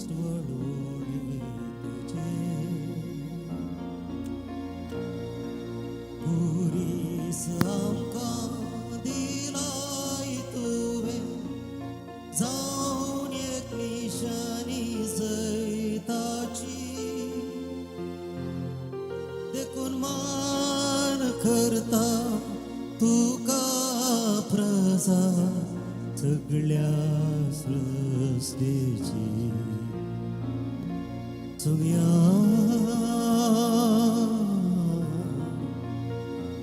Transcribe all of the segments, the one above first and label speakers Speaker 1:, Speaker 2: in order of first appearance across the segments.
Speaker 1: वळवणे तुजे खुरीस आमकां दिलाय तुवें जावन एक निशाणी जैताची देखून मान करता तुका प्रजा सगळ्या सृष्टीची. सोम्या,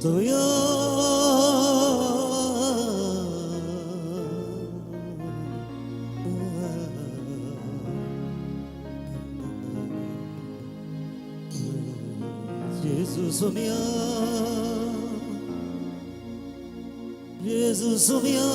Speaker 1: सोम्या. जेजू सोम्या, जेजू सोम्या.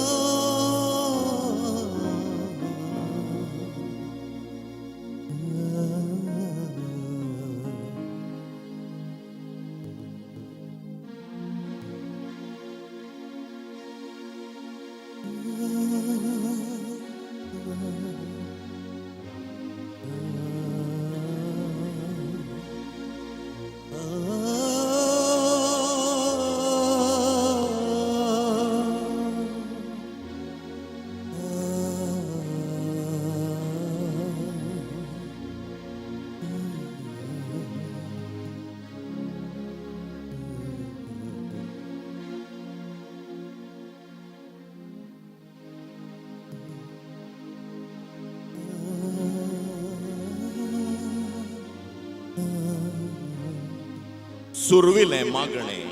Speaker 2: सुरविलें मागणें.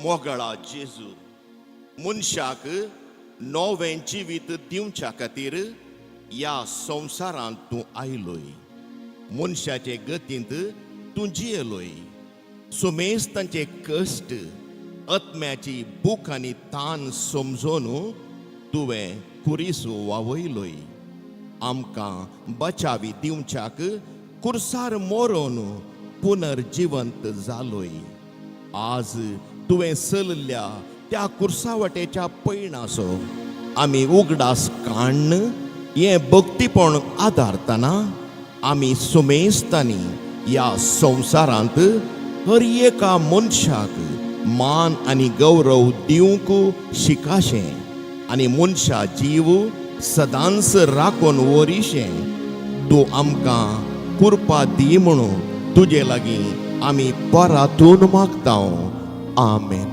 Speaker 2: मोगळा जेजू, मनशाक नवें जिवीत दिवच्या खातीर ह्या संवसारांत तूं आयलोय. मनशाचे गतींत तूं जियेलोय. सुमेस्तांचे कश्ट, आत्म्याची भूक आनी तान समजून तुवें कुरीस वावयलोय. आमकां बचावी दिवच्याक कुर्सार मोरोन पुनर्जिवंत जालोय. आज तुवें चलल्या त्या कुर्सावटेच्या पयणाचो आमी उगडास काण्ण हें भक्तीपण आदारतना आमी सुमेस्तांनी ह्या संवसारांत हर एका मनशाक मान आनी गौरव दिवंक शिकाशें आनी मनशा जीव सदांच राखून वरिशें तूं आमकां कुरपा दी म्हणून तुजे लागीं आमी परातून मागता. आमेन.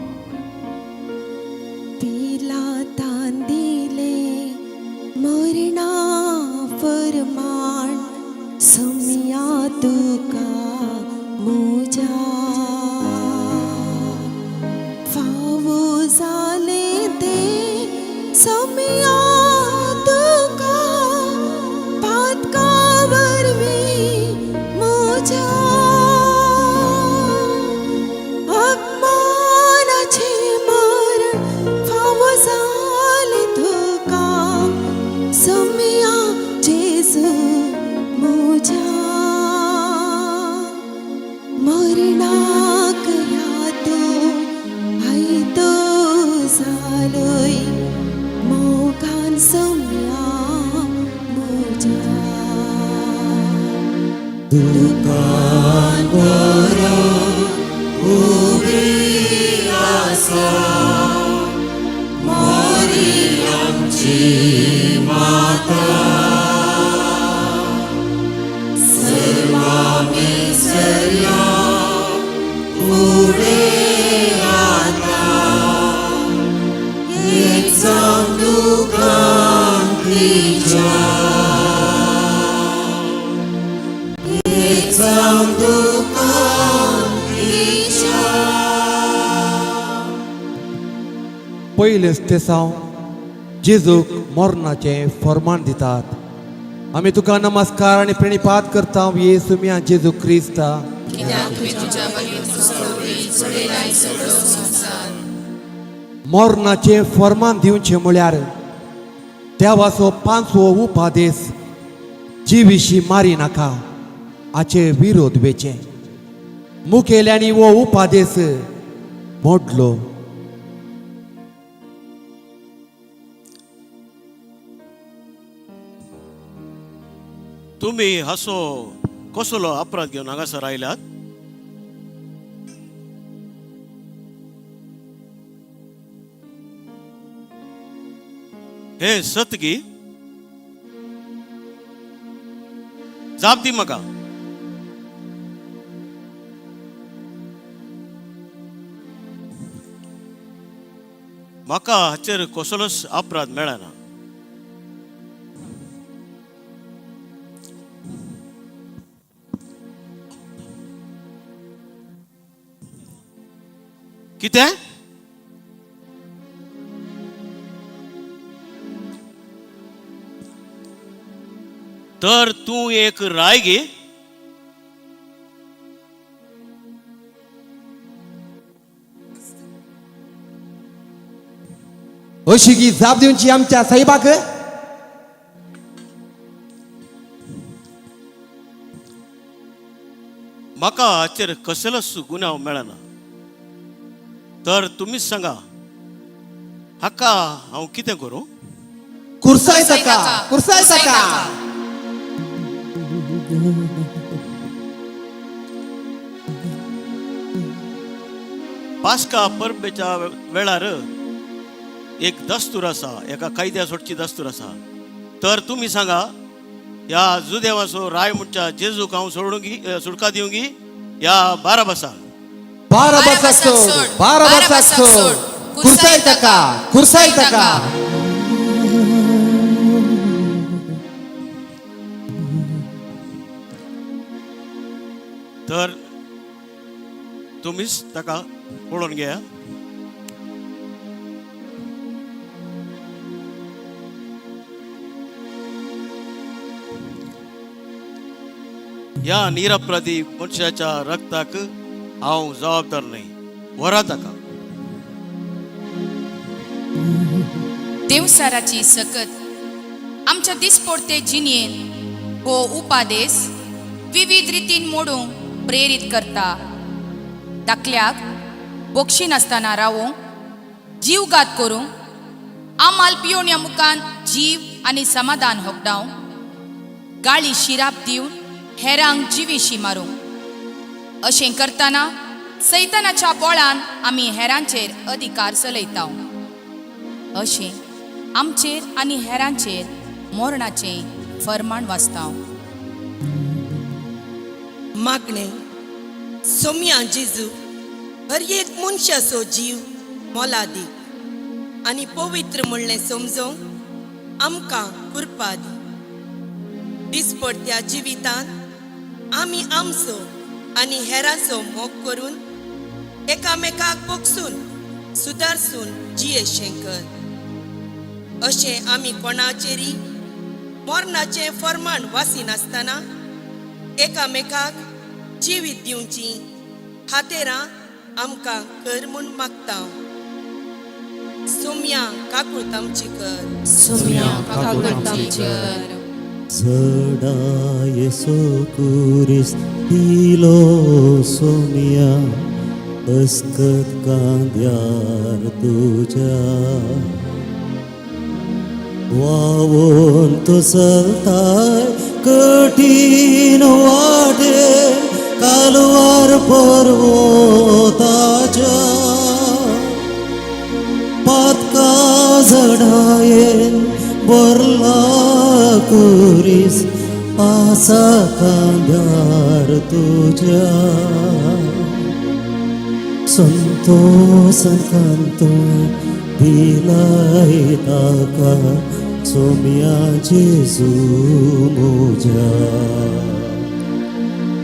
Speaker 3: पिलातान दिले मरणा फरमाण, सोम्या तुका मुज्या. फावो जालें तें सोम्या तुका पातका वरवीं मुज्या. अपमानाचें मरण फावो जालें तुका, सोम्या जेजू मुज्या. मरणाक यातो आयतो जालोय मोगान सोम्या मुज्या.
Speaker 1: दुकान बरो उबी आसा मोरी आमची माता, सर्वा मिसर्या फुडें आता एक जावन दुकान तिच्या, एक जावन दुकान तिच्या.
Speaker 4: पयलेच ते साव जेजूक मरणाचें फरमान दितात. आमी तुका नमस्कार आनी प्रणिपात करता, येसू मिया जेजू क्रिस्ता.
Speaker 5: कित्याक तुवें तुज्या वरवीं क्रुसावरवीं चडयलाय सगळो संवसार.
Speaker 4: मरणाचें फरमान दिवचें म्हळ्यार देवाचो पांचवो उपादेश, जिविशी मारी नाका, हाचे विरोध वेचें. मुखेल्यांनी हो उपादेश मोडलो.
Speaker 6: तुमी हाचो कसलो अपराध घेवन हांगासर आयल्यात? हें सत गी? जाप दी म्हाका. म्हाका हाचेर कसलोच अपराध मेळना. कितें? तर तूं एक राय गे?
Speaker 4: अशी की जाप दिवची आमच्या साहेबाक?
Speaker 6: म्हाका हाचेर कसलोच गुन्यांव मेळना. तर तुमीच सांगा, हाका हांव कितें करूं?
Speaker 4: कुर्साय ताका, कुर्साय ताका.
Speaker 6: पास्का परबेच्या वेळार एक दस्तूर आसा, एका कायद्या सोडची दस्तूर आसा. तर तुमी सांगा, ह्या जुदेवाचो राय म्हणच्या जेजूक हांव सोडूंगी, सुटका दिवंगी ह्या बाराबासा?
Speaker 4: बाराबासाक सोड, बाराबासाक सोड, कुर्साय ताका, कुर्साय ताका.
Speaker 6: तर तुमीच ताका पळोवन घेया. ह्या निरपराधी मनशाच्या रक्ताक हांव जबाबदार न्हय. व्हरा ताका.
Speaker 5: देवसाराची सकत आमच्या दिसपडते जिणेन हो उपादेस विविध रितीन मोडूंक प्रेरीत करता. धाकल्याक बक्षिनासतना रावूंक, जीवघात करूंक, आमाल पियोण्या मुखान जीव आनी समाधान होगडावंक, गाळी शिराप दिवन हेरांक जिवीशी मारूंक. अशें करतना सैतानाच्या बळान आमी हेरांचेर अधिकार चलयता. अशें आमचेर आनी हेरांचेर मरणाचें फर्माण वाचता.
Speaker 7: मागणें. सोम्या जेजू, हर एक मनशाचो जीव मोलादीक आनी पवित्र म्हणलें समजूंक आमकां कृपा दी. दिसपडत्या जिवितांत आमी आमचो आनी हेरांचो मोग करून, एकामेकाक बगसून सुदारसून जियेशें कर. अशें आमी कोणाचेरी मरणाचें फर्माण वासिनासतना एकामेकाक जिवीत दिवची हातेरां आमकां कर म्हूण मागता. सोम्या, काकूत आमची कर.
Speaker 5: सोम्या, काकूत आमची कर.
Speaker 1: जडाये सोकुरीस दिलो सोमिया अस्कत कांद्यार तुज्या, वावून तूं चलताय कठीण वाटे कालवार पर्वताच्या, पातका जडायेन भरला कुरीस आसा कांद्यार तुज्या, संतोषान तुवें दिलाय ताका सोम्या जेजू म्हज्या.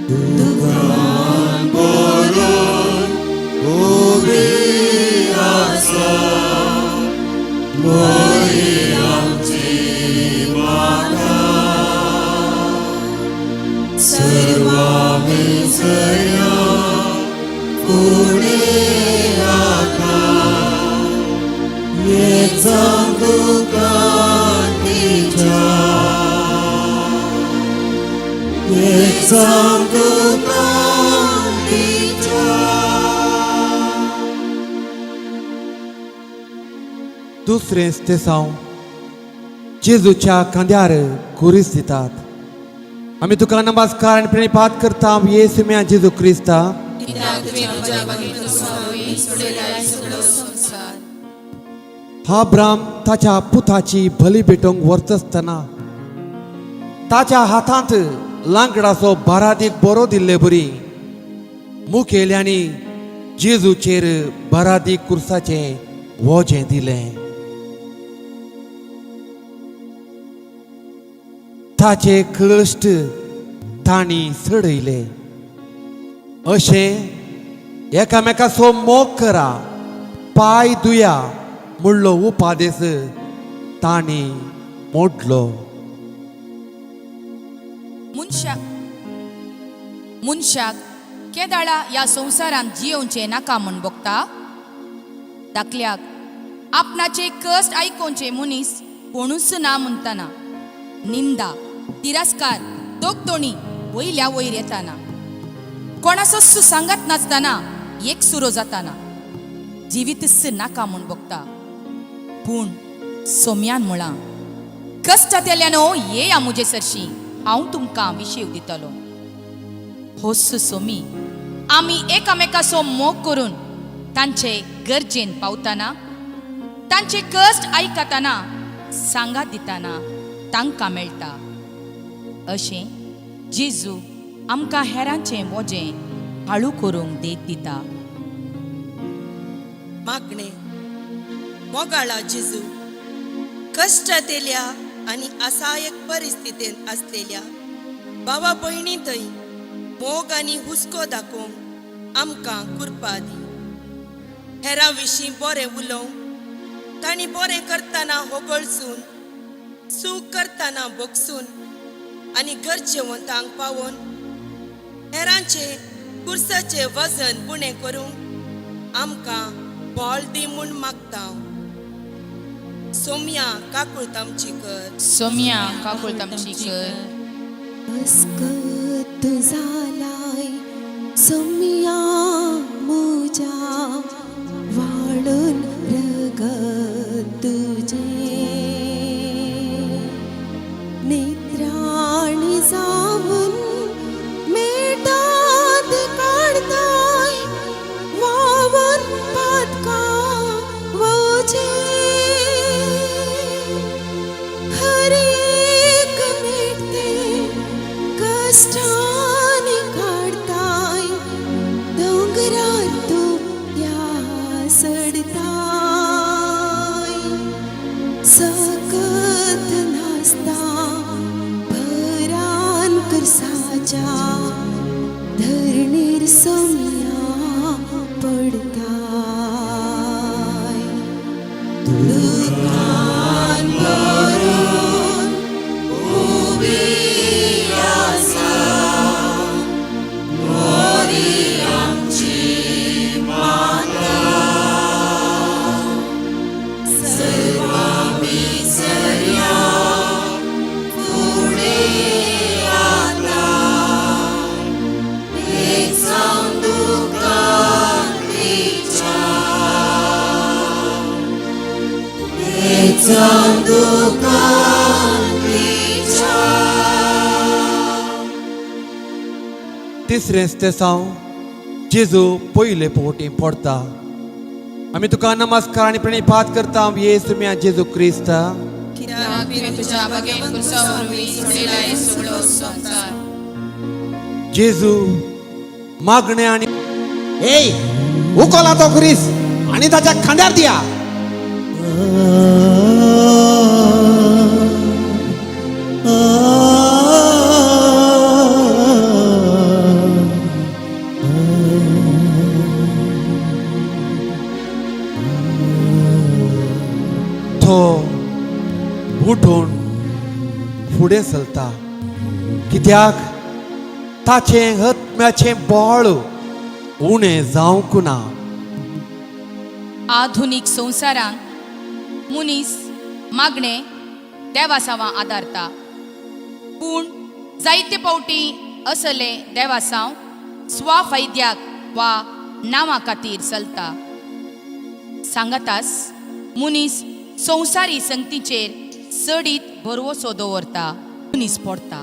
Speaker 1: दुकान भरून उबी आसा मोरी आमची माता, सर्वा मेजया फुडें आतां एक तुका तिच्या, एक तुका तिच्या.
Speaker 4: दुसरें तेसांव. जेजूच्या खांद्यार खुरीस दितात. आमी तुका नमस्कार आनी प्रणिपात करता येसू म्या जेजू क्रिस्ता.
Speaker 5: कित्याक तुवें तुज्या भागेन वरवीं सोडयलाय सगळो संवसार.
Speaker 4: अब्राम ताच्या पुताची बली भेटोवंक व्हरता ताच्या हातांत लांकडाचो बारादीक बरो दिल्ले बरी मुखेल्यांनी जेजूचेर बारादीक कुर्साचें वजें दिलें. ताचे कश्ट तांणी चडयले. अशें एकामेकाचो मोग करा, पांय दुया म्हणलो उपादेस तांणी मोडलो.
Speaker 5: मनशाक मनशाक केदाळा ह्या संवसारांत जियोवचें नाका म्हूण भोगता. धाकल्याक आपणाचे कश्ट आयकोवचे मनीस कोणूच ना म्हणटना निंदा, तिरस्कार, दोगदोणी वयल्या वयर येताना, कोणाचोच सांगात नासतना एकसुरो जाताना जिवीतच नाका म्हूण भोगता. पूण सोम्यान म्हळां, कश्टांतल्यानो येया म्हजे सरशी, हांव तुमकां विशेव दितलो. होच सोमी आमी एकामेकाचो मोग करून तांचे गरजेन पावतना, तांचे कश्ट आयकतना, सांगात दितना तांकां मेळटा. अशें जेजू आमकां हेरांचें वजें हाळू करूंक देख दिता.
Speaker 7: मागणे. मोगाळा जेजू, कश्टांतल्या आनी असहायक परिस्थितींत आसलेल्या भावा भयणी थंय मोग आनी हुस्को दाखोवंक आमकां कृपा दी. हेरां विशीं बरें उलोवंक, तांणी बरें करतना होगळसून, सूख करतना भोगसून आनी गरजेवंतांक पावोवन हेरांचे कुर्साचें वजन उणें करूंक आमकां बळ दी म्हूण मागता. सोम्या, काकूळत आमची कर.
Speaker 5: सोम्या, काकूळत आमची कर.
Speaker 3: अस्कत जालाय सोम्या मुजा, वाळून रगत तुझे, नित्राणी जावन मेटात काडताय वावन पातका वजे. हरेक मेटते कष्टाने काडताय दोंगरार तूं ह्या सडताय. सकत नासता भरान कुर्साच्या धरणीर सोम्या पडताय. दुखान भरून उबी आसा मोरी आमची माता, सर्वां फुडें आतां एकसावन दुकान तिच्या,
Speaker 1: एकजावन दुकान तिच्या.
Speaker 4: तिसरें तेसांव. जेजू पयले पवटी पडता. आमी तुका नमस्कार आनी प्रणिपात करता येसू म्या जेजू क्रिस्ता.
Speaker 5: कित्याक तुवें तुज्या भागेन कुर्सा वरवीं सोडयलाय सगळो संवसार.
Speaker 4: जेजू मागणे आनी
Speaker 8: ए, उकोला तो खुरीस आणि ताच्या खांद्यार दिया.
Speaker 4: तो उठून फुडें चलता, कित्याक ताचें आत्म्याचें बळ उणें जावंक ना.
Speaker 5: आधुनीक संवसारांत मनीस मागणें देवासांवां आदारता, पूण जायते फावटी असले देवासांव स्वा फायद्याक वा नांवा खातीर चलता. सांगातास मनीस संवसारी संगतीचेर चडीत भरवसो दवरता, मनीस पडता.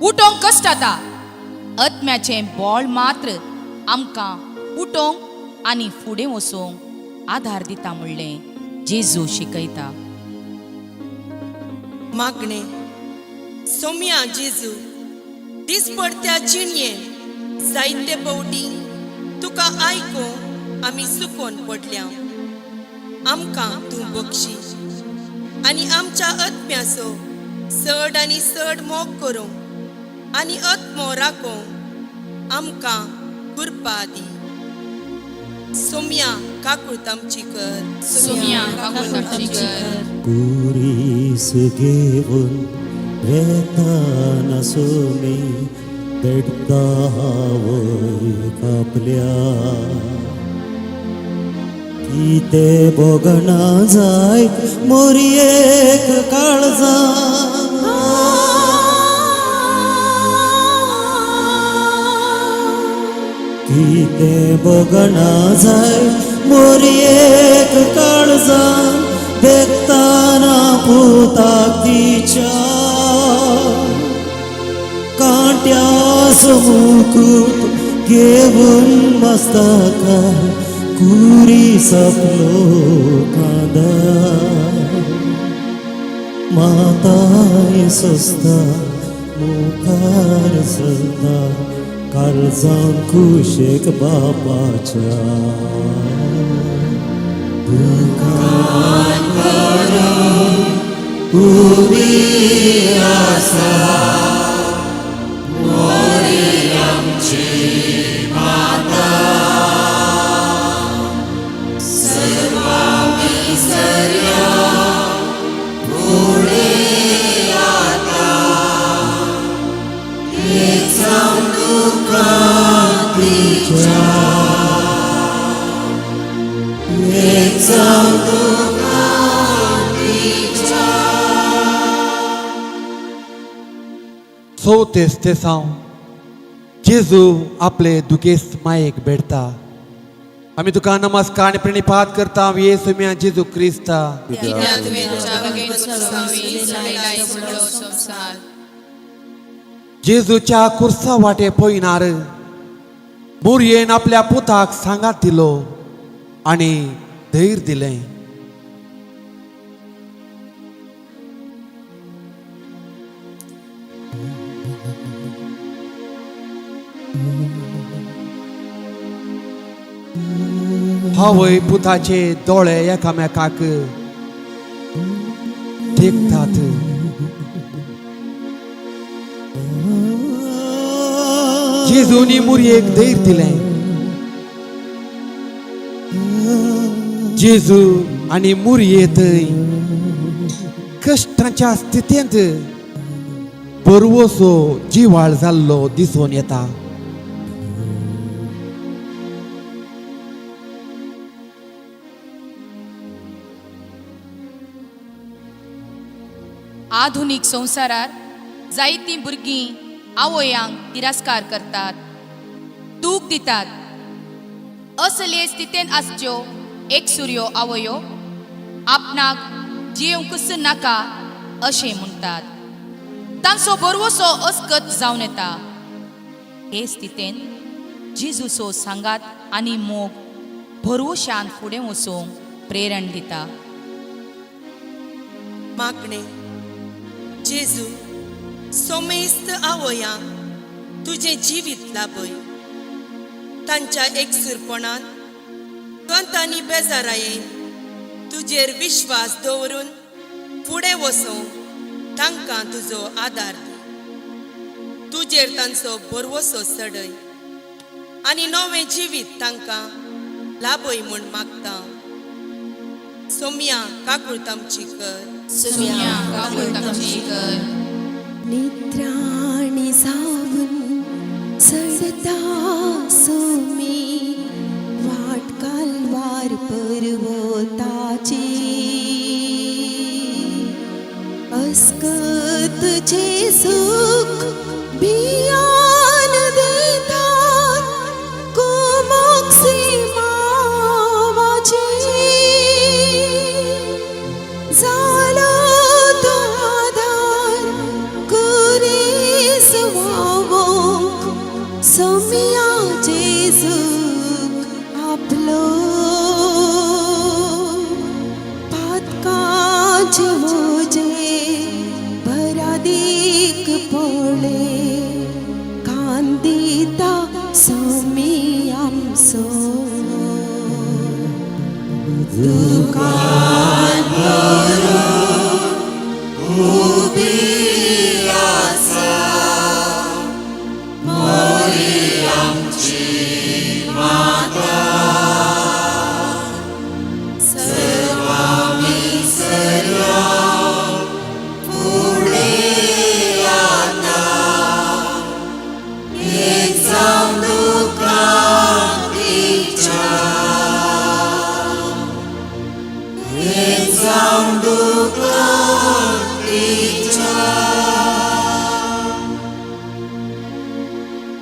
Speaker 5: उठोंक कश्ट जाता. आत्म्याचें बळ मात्र आमकां उठोंक आनी फुडें वचूंक आदार दिता म्हणलें जेजू शिकयता.
Speaker 7: मागणें. सोम्या जेजू, दिसपडत्या जिणयेन जायते पवटी तुका आयकूंक आमी चुकोन पडल्या. आमकां तूं बक्षी आनी आमच्या आत्म्याचो चड आनी चड मोग करूंक आनी आत्मो राखूंक आमकां कृपा दी. सोम्या, काकूत आमची कर.
Speaker 5: सोम्या, काकूत आमची कर.
Speaker 1: कुरीस घेवन वेताना सुमी पेटता आवयक आपल्या, कितें भोगना जायत मोरयेक काळजा. कितें भोगना जायत मोरयेक काळजा, देखताना पुताक तिच्या कांट्याचो मुकूट घेवन मस्तकार कुरीस आपलो कांदा. माताय सोसता, मुखार चलता काळजान कुशेक बापाच्या. दुकान उबी आसा
Speaker 4: चवथें तेसांव. जेजू आपले दुखेस्त मायेक भेटता. आमी तुका नमस्कार आनी प्रणिपात करता, येसू मिया जेजू क्रिस्ता.
Speaker 5: कित्याक तुवें तुज्या बगेन सुखावी चडयलाय सगळो संवसार.
Speaker 4: जेजूच्या कुर्सा वाटे पळयनार मोरयेन आपल्या पुताक सांगात दिलो आनी धैर्य दिलें. आवय पुताचे दोळे एकामेकाक देखतात. जेजूनी मुरयेक धैर्य दिलें. जेजू आनी मुरये थंय कश्टांच्या स्थितींत बरवसो जिवाळ जाल्लो दिसून येता.
Speaker 5: आधुनीक संवसारार जायतीं भुरगीं आवयांक तिरस्कार करतात, दूख दितात. असले स्थितींत आसच्यो एकसुऱ्यो आवयो आपणाक जियेवंकच नाका अशें म्हणटात. तांचो बरवसो अस्कत जावन येता. हे स्थितींत जेजूचो सांगात आनी मोग भरवशान फुडें वचूंक प्रेरण दिता.
Speaker 7: मागणें. जेजू, सोमेस्त आवयांक तुजें जिवीत लाभय. तांच्या एकसूरपणान खंत आनी बेजारायेन तुजेर विश्वास दवरून फुडें वचूंक तांकां तुजो आदार दी. तुजेर तांचो भरवसो चडय आनी नवें जिवीत तांकां लाभय म्हूण मागता. सोम्या, काकूत आमची कर.
Speaker 5: सोम्या, काकूत आमची कर.
Speaker 3: निद्राणी जावन चडता सुमी वाट कालवार पर्वताची, अस्कत जेजूक भियान दितात कुमोक्सी मावाची. जालो तो आधार कुरीस.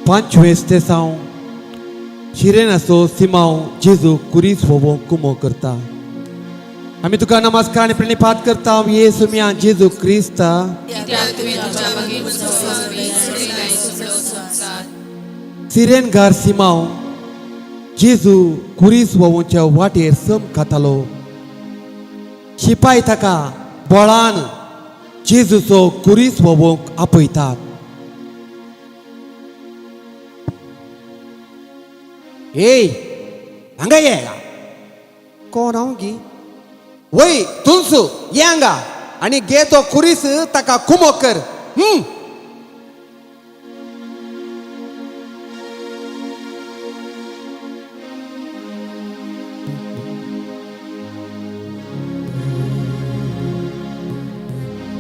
Speaker 4: पांचवें तेसांव शिरेनाचो सिमांव जेजू कुरीस होवो कुमो करता. आमी तुका नमस्कार आनी प्रणिपात करता येसू मिया जेजू क्रिस्ता.
Speaker 5: कित्याक तुवें तुज्या बगेर सोडयलाय सगळो संवसार.
Speaker 4: सिरेनगार सिमांव जेजू कुरीस व्होवोच्या वाटेर सम खातालो. शिपाय ताका बळान जेजूचो कुरीस व्होवोंक आपयतात.
Speaker 8: ए हांगा ये. कोण हांव गी? वय तुलसू, ये हांगा आनी घे तो खुरीस, ताका कुमो कर.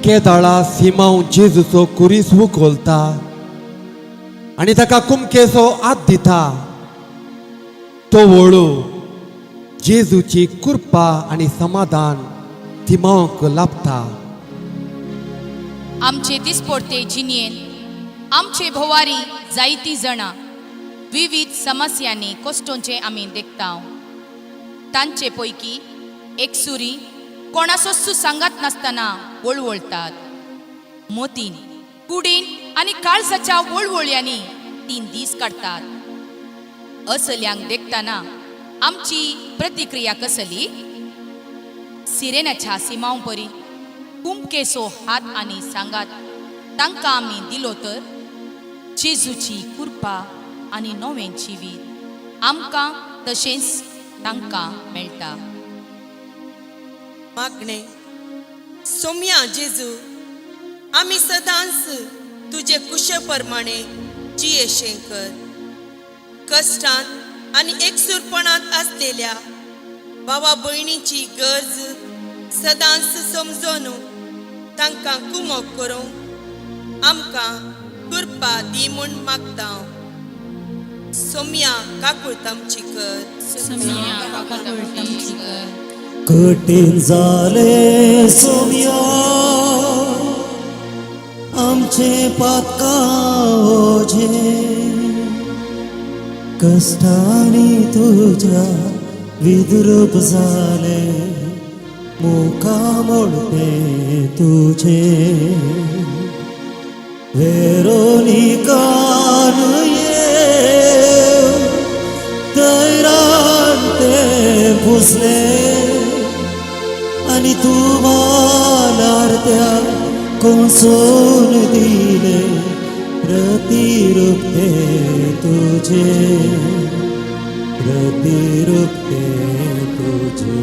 Speaker 4: केदाळा सिमांव जेजूचो कुरीस उखलता आनी ताका कुमकेचो हात दिता. तो वळू जेजूची कृपा आनी समाधान सिमांवक लाभता.
Speaker 5: आमचे दिसपडते जिणेंत आमचे भोवारी जायतीं जाणां विविध समस्यांनी कश्टोंचे आमी देखता. तांचे पैकी एकसुरी कोणासोसू सांगात नासतना वळवळतात. मोतीन कुडीन आनी काळजाच्या वळवळ्यांनी तीन दीस काडटात. असल्यांक देखतना आमची प्रतिक्रिया कसली? सिरेनाच्या सिमांव परी कुमकेचो हात आनी सांगात तांकां आमी दिलो तर जेजूची कृपा आनी नवें जिवीत आमकां तशेंच तांकां मेळटा.
Speaker 7: मागणें. सोम्या जेजू, आमी सदांच तुजे कुशे प्रमाणे जियेशें कर. कश्टांत आनी एकसूरपणांत आसलेल्या भावा भयणीची गरज सदांच समजून तांकां कुमोक करूंक आमकां कृपा दी म्हूण मागता. सोम्या, काकूळ आमची कर.
Speaker 1: कठीण जाले सोम्या आमचे पातकां ओझे, कश्टांनी तुज्या विद्रूप जाले मुखामोडते तुझे. वेरोनिकान ये तैरान ते पुसले आनी तूं मालार त्या कोसोन दिले प्रतिरूप ते तुझे, प्रतिरूप ते तुझे.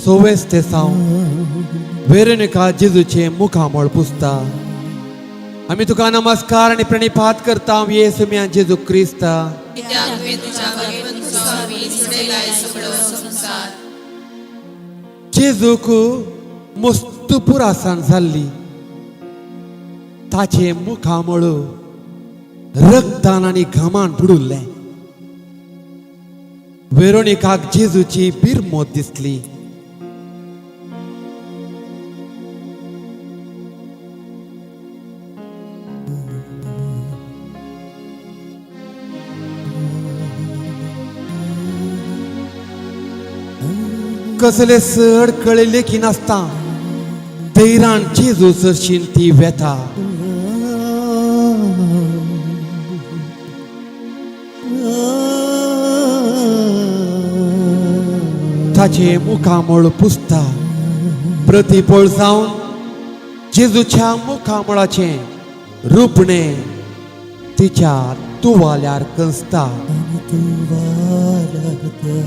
Speaker 4: सोवेस तेसांव वेरोनिका जेजूचें मुखामळ पुसता. आमी तुका नमस्कार आनी प्रणिपात करता येसू मिया जेजू क्रिस्ता.
Speaker 7: कित्याक तुवें तुज्या बगेर सोडयलाय सगळो संवसार.
Speaker 4: जेजूक मस्त पुरासान जाल्ली. ताचें मुखामळ रक्तान आनी घामान बुडुल्लें. वेरोनिकाक जेजूची बिरमोत दिसली. कसले अडकळे लेखी नासता धैरान जेजू सरशीन ती वेता. ताचे मुखामळ पुसता. प्रतिपळ जावन जेजूच्या मुखामळाचें रुपणें तिच्या तुवाल्यार कंसता.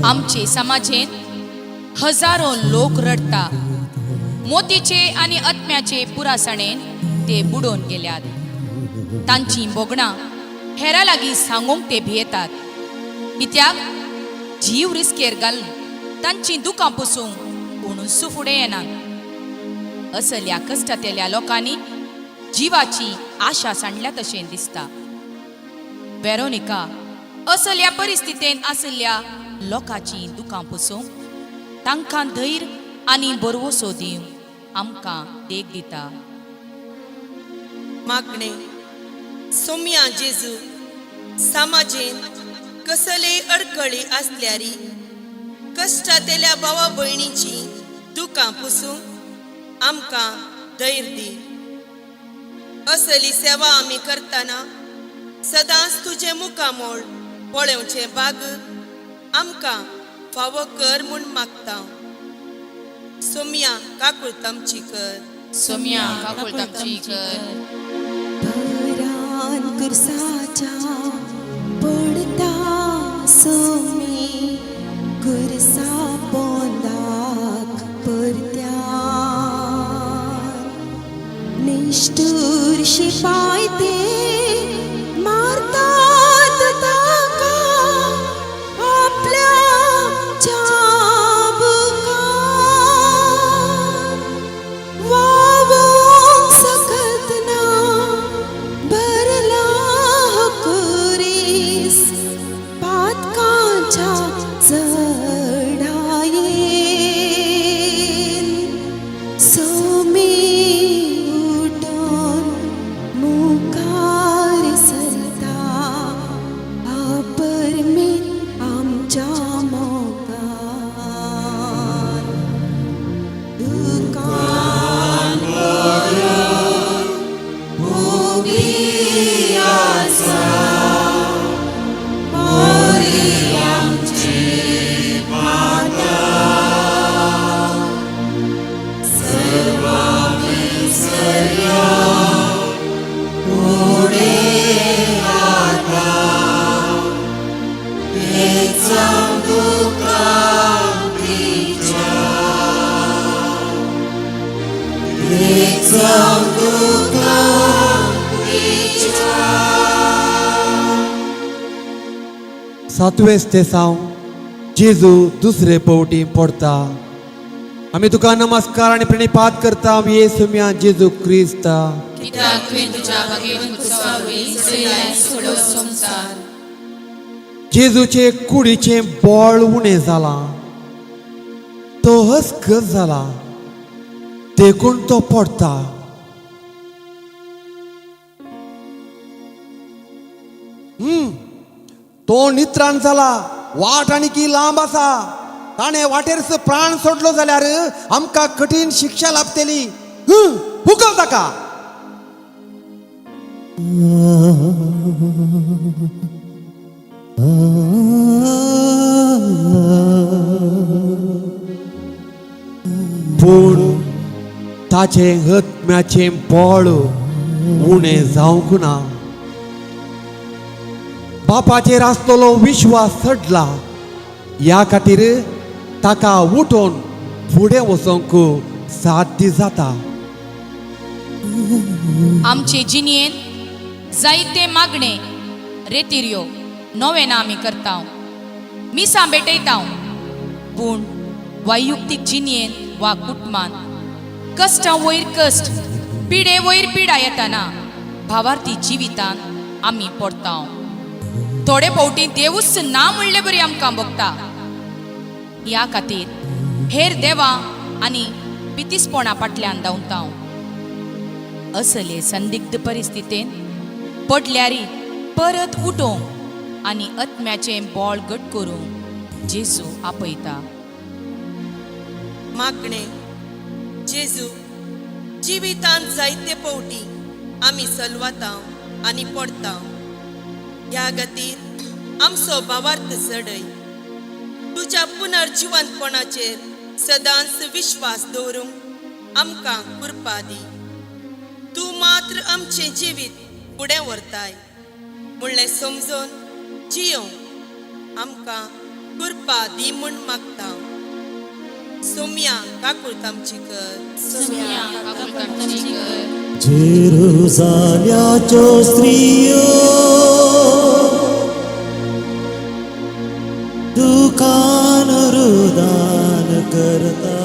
Speaker 5: आमचे समाजेंत हजारो लोक रडटा. मोतीचे आनी आत्म्याचे पुरासणेन ते बुडोवन गेल्यात. तांचीं भोगणां हेरां लागीं सांगूंक ते भियेतात, कित्याक जीव रिस्केर घालून तांचीं दुकां पुसूंक कोणूच फुडें येनात. असल्या कश्टांतल्या लोकांनी जिवाची आशा सांडल्या तशें दिसता. वेरोनिका असल्या परिस्थितींत आशिल्ल्या लोकांची दुकां पुसूंक, तांकां धैर्य आनी बरवसो दिवंक आमकां देख दिता.
Speaker 7: मागणे. सोम्या जेजू, समाजेन कसले अडकळी आसल्यारी कश्टांतल्या भावा भयणीची दुकां पुसूंक आमकां धैर्य दी. असली सेवा आमी करतना सदांच तुजें मुखामोळ पळोवचें बाग आमकां फावो कर म्हूण मागता. सोम्या, काकूळ आमची कर.
Speaker 5: सोम्या, काकूळ आमची कर.
Speaker 3: भरान कुर्साच्या पडता सोमी कुर्सा पोंदाक परत्यान निश्ठूर शिपाय ते मारतात ताका आपल्या चाबुकान. वावूंक सकत ना भरला हो कुरीस पातकांच्या चढायेन. सोमी उठून मुखार सरता अपरमीत आमच्या मोगान. दुकान उबी आसा मोरी आमची माता, सर्वा विसरया फुडें आता एक दुकान तिच्या, एक दुकान तिच्या.
Speaker 4: सातवें स्तेसांव. जेजू दुसरे पवटी पडता. आमी तुका नमस्कार आनी प्रणिपात करता, येसू म्या जेजू क्रिस्त.
Speaker 5: कित्याक तुवें तुज्या भागेवन कुरसा वयली चडयलाय सगळो संवसार.
Speaker 4: जेजूचे कुडीचें बळ उणें जालां. तो हसकत जाला, देखून तो पडटा. तो नित्राण जाला. वाट आनी की लांब आसा. ताणें वाटेरच प्राण सोडलो जाल्यार आमकां कठीण शिक्षा लाभतली. उखल ताका. पूण ताचें आत्म्याचें बळ उणें जावंक ना. बापाचेर आसलेलो विश्वास चडला. ह्या खातीर ताका उठून फुडें वचोंक साध्य जाता.
Speaker 5: आमचे जिणयेन जायते मागणे, रेतिर्यो, नोवेनां आमी करता, मिसां भेटयता, पूण वैयुक्तीक जिणयेन वा कुटुंबान कश्टां वयर कश्ट, पिडे वयर पिडा येताना भावार्थी जिवितान आमी पडता. थोडे फावटी देवूच ना म्हणले बरी आमकां भोगता. ह्या खातीर हेर देवां आनी पितीसपणा फाटल्यान धांवता. असले संदिग्ध परिस्थितीन पडल्यारी परत उठोवंक आनी आत्म्याचें बळ घट करूंक जेजू आपयता.
Speaker 7: मागणें. जेजू, जिवितांत जायते पवटी आमी सलवाता आनी पडता. ह्या खातीर आमचो भावार्थ चडय. तुज्या पुनर्जिवंतपणाचेर सदांच विश्वास दवरूंक आमकां कृपा दी. तूं मात्र आमचें जिवीत फुडें व्हरताय म्हणलें समजून जियोंक आमकां कृपा दी म्हूण मागता. सोम्या, काकूळत आमची कर.
Speaker 5: सोम्या, काकूळट आमची कर.
Speaker 1: जेरुजाल्याच्यो स्त्रियो दुकान रुदान करता,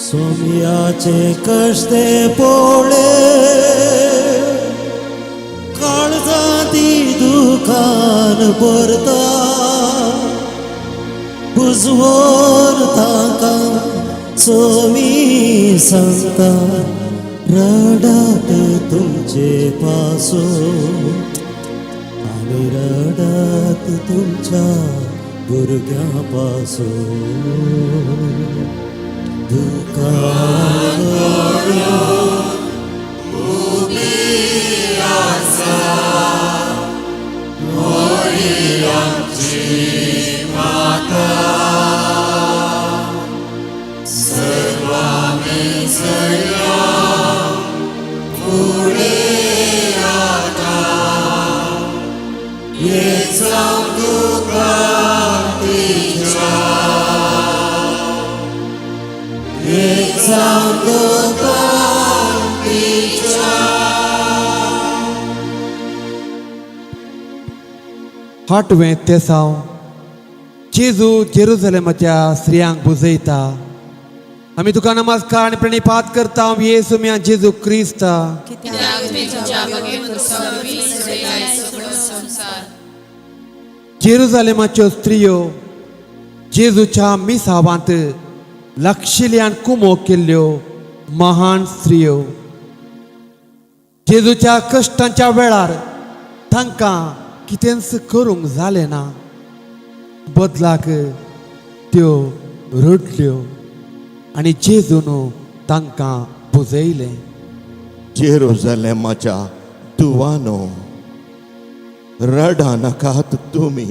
Speaker 1: सोमयाचे कष्टे पोळे काळजाती दुकान भरता. बुजवोन तांकां सोमी सांगता, रडात तुमचे पासो आनी रडात तुमच्या भुरग्यां पासो. दुकान
Speaker 4: आठवें तेसांव. जेजू जेरुजलेमाच्या स्त्रियांक बुजयता. आमी तुका नमस्कार आनी प्रणिपात करता, येसू मिया जेजू क्रिस्ता.
Speaker 5: कित्याक तुवें तुज्या भगेवंत वरवीं सडयलाय सगळो संवसार.
Speaker 4: जेरुजालेमाच्यो स्त्रियो जेजूच्या मिसावांत लागशिल्ल्यान कुमो केल्ल्यो महान स्त्रियो. जेजूच्या कश्टांच्या वेळार तांकां कितेंच करूंक जालें ना. बदलाक त्यो रडल्यो आनी जेजून तांकां पुजयलें.
Speaker 2: जेरुजलेमाच्या दुवानो, रडा नाकात तुमी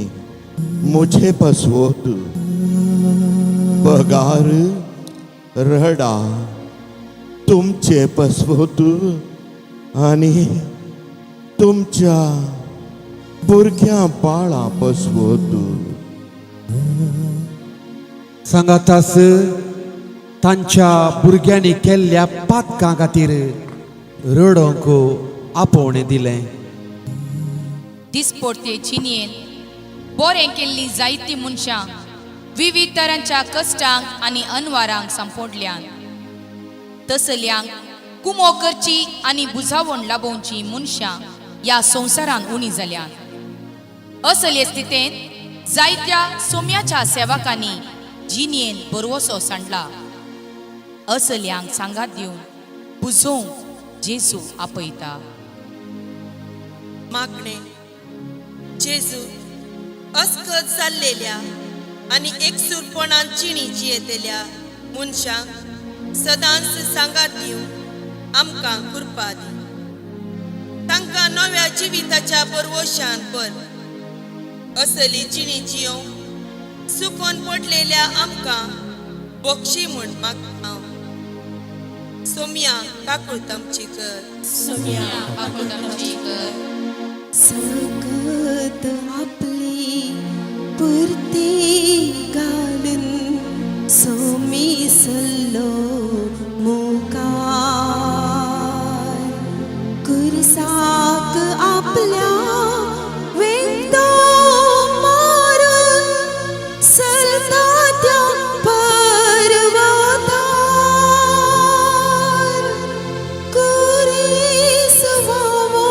Speaker 2: म्हजे पसवत, बगार रडा तुमचे पसवत आनी तुमच्या भुरग्यां बाळां पसवत.
Speaker 4: सांगातास तांच्या भुरग्यांनी केल्ल्या पातकां खातीर रडोवंक आपोवणें दिलें.
Speaker 5: दिसपोडते जिणयेन बरें केल्लीं जायतीं मनशां विविध तरांच्या कश्टांक आनी अनवारांक सांपोडल्यान. तसल्यांक कुमो करची आनी बुजावण लाबोवची मनशां ह्या संवसारांत उणी जाल्यात. असले स्थितींत जायत्या सोम्याच्या सेवकांनी जिणयेन बरवसो सांडला. असल्यांक सांगात दिवन बुजोवंक जेजू आपयता.
Speaker 7: मागणें. जेजू, अस्कत जाल्लेल्या आनी एकसूरपणान जिणी जियेतल्या मनशांक सदांच सांगात दिवंक आमकां कृपा दी. तांकां नव्या जिविताच्या बरवशान भर. असली जिणी जियोवंक सुकोन पडलेल्या आमकां बक्षी म्हूण मागता. सोम्या, काकूळत आमची कर.
Speaker 5: सोम्या, काकूळट आमची कर.
Speaker 3: सकत आपली पुरती घालून सोमी सल्लो मुखार. कुरसाक आपल्या वेंतो मारून सरता त्या पर्वतार. कुरीस व्हांवो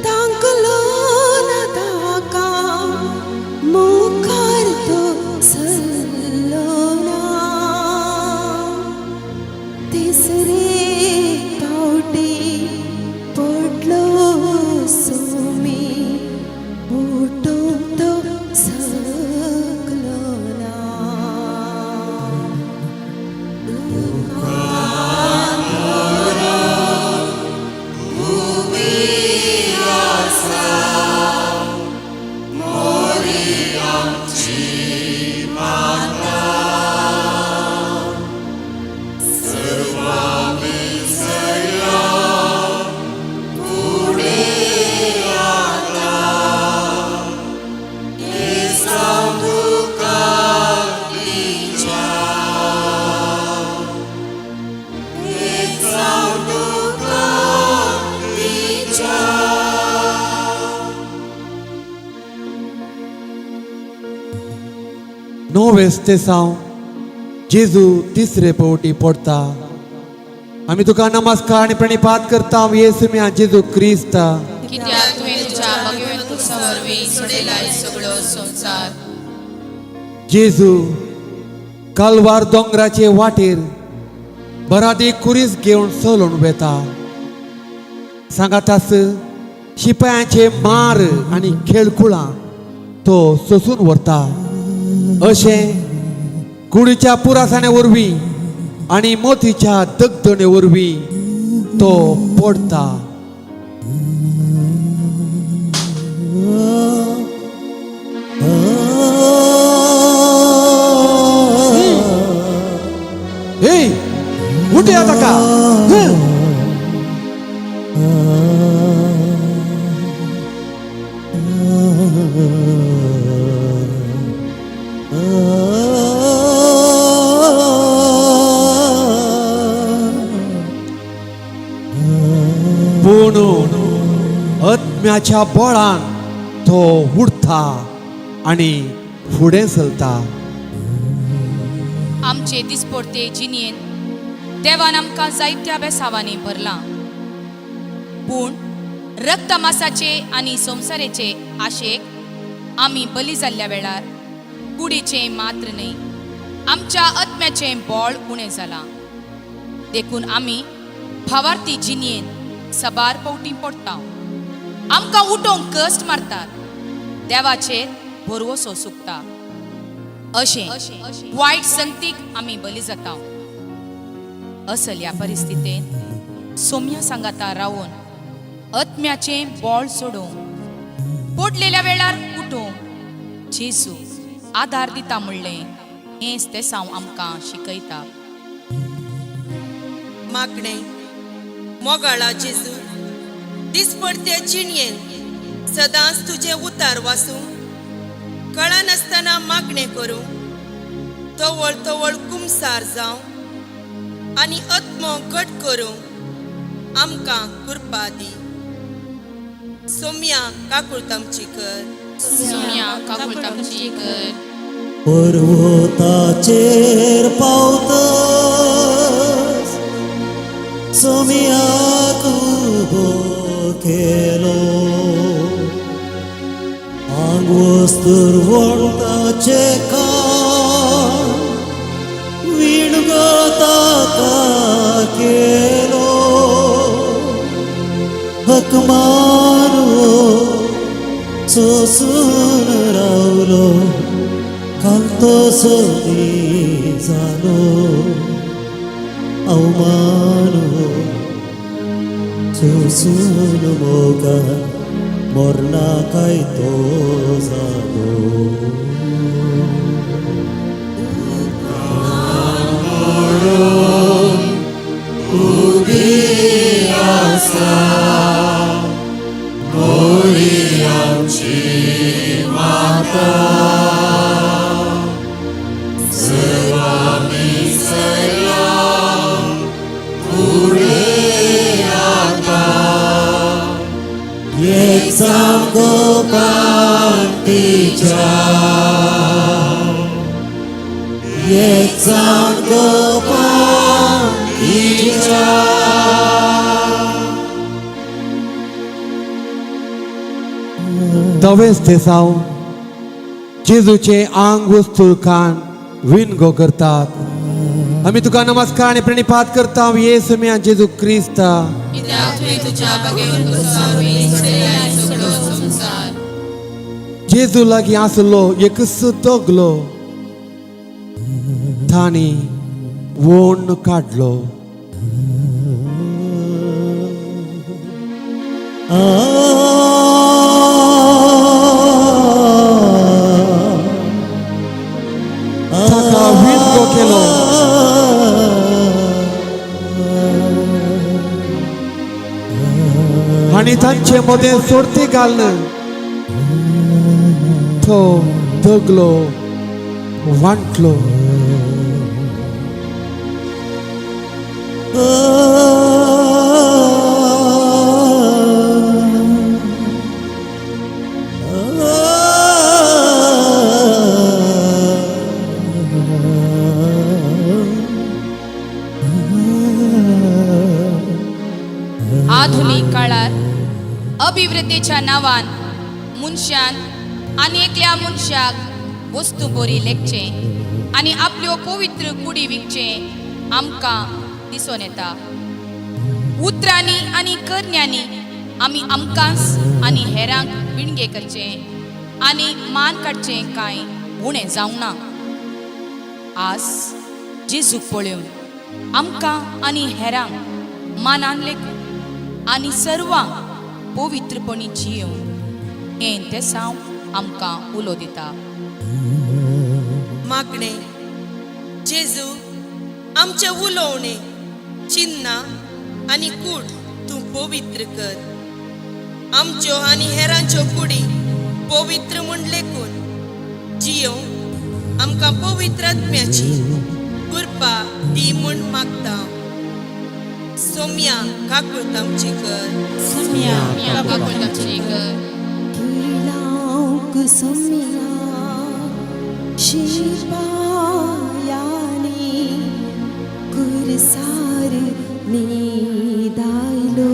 Speaker 3: तांकलो ना.
Speaker 4: नोवेस तेसांव जेजू तिसरे पवटी पडटा. आमी तुका नमस्कार आनी प्रणिपात करता येसू मिया जेजू क्रिस्ता.
Speaker 5: कित्याक तुवें तुज्या भगवंत क्रुसा वरवीं सोडयलाय सगळो संवसार.
Speaker 4: जेजू कालवार दोंगराचे वाटेर बरादी कुरीस घेवन चलून वेता. सांगातास शिपायांचे मार आनी खेळकुळां तो सोसून व्हरता. अशें कुडीच्या पुरासाणे वरवीं आनी मोतीच्या दगदणे वरवीं तो पडटा. ए उठया ताका. पूण आत्म्याच्या बळान तो उडता आनी फुडें चलता.
Speaker 5: आमचे दिसपडते जिणेंत देवान आमकां जायत्या बेसावांनी भरलां, पूण रक्तमासाचे आनी संवसाराचे आशेक आमी बली जाल्ल्या वेळार कुडीचें मात्र न्हय आमच्या आत्म्याचें बळ उणें जालां. देखून आमी भावार्थी जिणेंत सबार पवटी पडटा. आमकां उठोवंक कश्ट मारतात, देवाचेर भरवसो सुकता. अशें वायट संगतीक आमी बली जाता. असल ह्या परिस्थितींत सोम्या सांगाता रावन आत्म्याचें बळ सोडोवंक, पडलेल्या वेळार उठोवंक जेजू आदार दिता म्हणलें हेंच तेसांव आमकां शिकयता.
Speaker 7: मागणें. मोगाळा जेजू, दिसपडते जिणयेन सदांच तुजें उतार वासूं, कळनासतना मागणें करूं, तवळ तवळ कुमसार जावं आनी आत्मो घट करूं आमकां कृपा दी. सोम्या काकूळत आमची कर.
Speaker 5: सोम्या काकूळत आमची कर.
Speaker 1: पर्वताचेर पावतस सोमियाक उबो केलो, आंगवस्तर वणताचे काम विणगो ताका केलो, हकमान सोसून रावलो, कांतो सोदी जालो, अवमान सोसून मोगा मरना काय तो जालो. एक सामको पांटीच्या, एक सामको पांटीच्या.
Speaker 4: तवेच तेसांव जेजूचे आंग वस्तू कान विनगो करतात. आमी तुका नमस्कार आनी प्रणिपात करता येसू मिया जेजू क्रिस्ता.
Speaker 5: कित्याक तुवें तुज्या भगवंत क्रुसा वरवीं सोडयलाय सगळो संवसार.
Speaker 4: जेजू लागीं आसलो एकच दगलो तांणी वोण काडलो. ताका विणगो केलो. आनी तांचे मदें सोडती घालून तो दगलो वांटलो.
Speaker 5: पवित्रतेच्या नांवान मनशान आनी एकल्या मनशाक वस्तू बरी लेखचें आनी आपल्यो पवित्र कुडी विकचें आमकां दिसून येता. उतरांनी आनी करण्यांनी आमी आमकांच आनी हेरांक पिणगे करचें आनी मान काडचें कांय उणें जावंक ना. आज जेजूक पळोवन आमकां आनी हेरांक मानान लेखून आनी सर्वांक पवित्रपणी जियोवन हें तेसांव आमकां उलो दिता.
Speaker 7: मागणें. जेजू, आमचें उलोवणें, चिन्नां आनी कूड तूं पवित्र कर. आमच्यो आनी हेरांच्यो कुडी पवित्र म्हूण लेखून जियोवंक आमकां पवित्र आत्म्याची कृपा दी म्हूण मागता. सोम्या, काकूत आमची कर.
Speaker 3: सुम्या
Speaker 5: काकूत आमची कर.
Speaker 3: किळांक सुम्या शिपायांनी कुरसार निदायलो.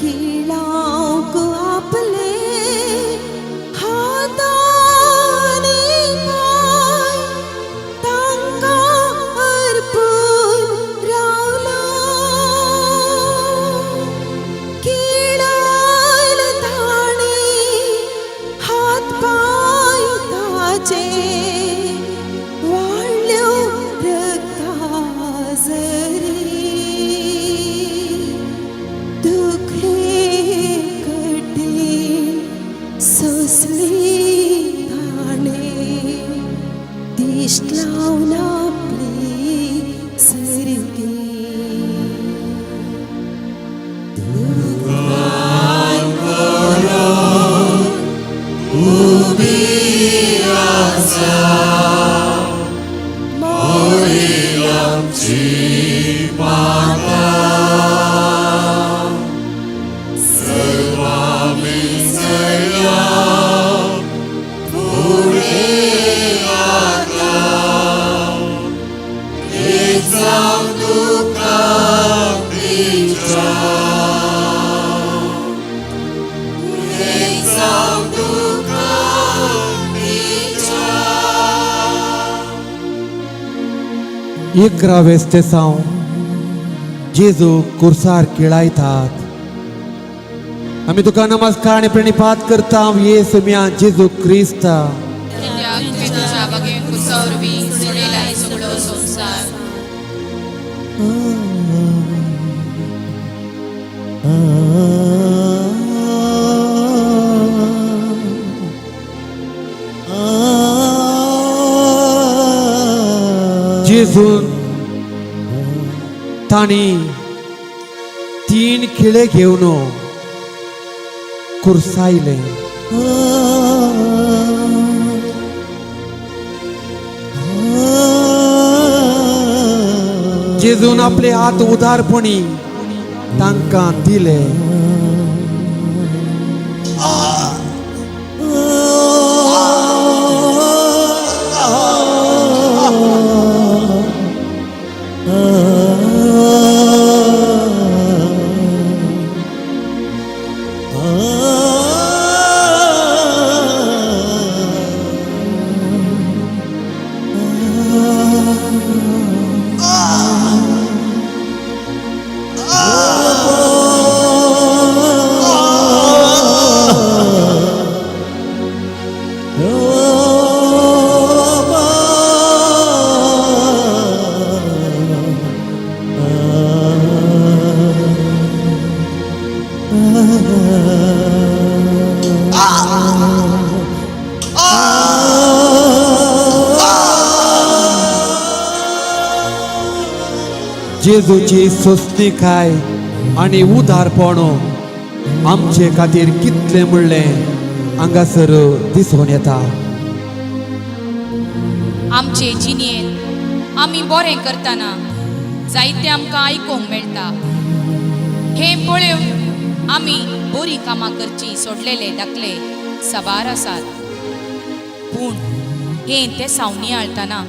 Speaker 3: किळांक आपले हातांनी पांय तांकां अर्पून रावलो. किळायल ताणें हात पांय ताचे वाडल्यो रक्ता झरी. दुखले कठीण सोंसली ताणें दिश्ट लावन आपली सर्गी.
Speaker 4: इकरावें तेसांव. जेजू कुर्सार किळायतात. आमी तुका नमस्कार आनी प्रणिपात करता येसू मिया जेजू क्रिस्ता.
Speaker 5: कित्याक तुवें तुज्या बागेन कुर्सा वरवीं सोडयला हे सगळो संवसार.
Speaker 4: जेजून तांणी तीन खिळे घेवन कुर्सायले. जेजून आपले हात उदारपणी तांकां दिले. जेजूची सोंसणीकाय आनी उदारपण आमचे खातीर कितलें म्हणलें हांगासर दिसून येता.
Speaker 5: आमचे जिणेंत आमी बरें करतना जायतें आमकां आयकूंक मेळटा. हें पळोवन आमी बरीं कामां करचीं सोडलेले दाखले साबार आसात. पूण हें तें नियाळतना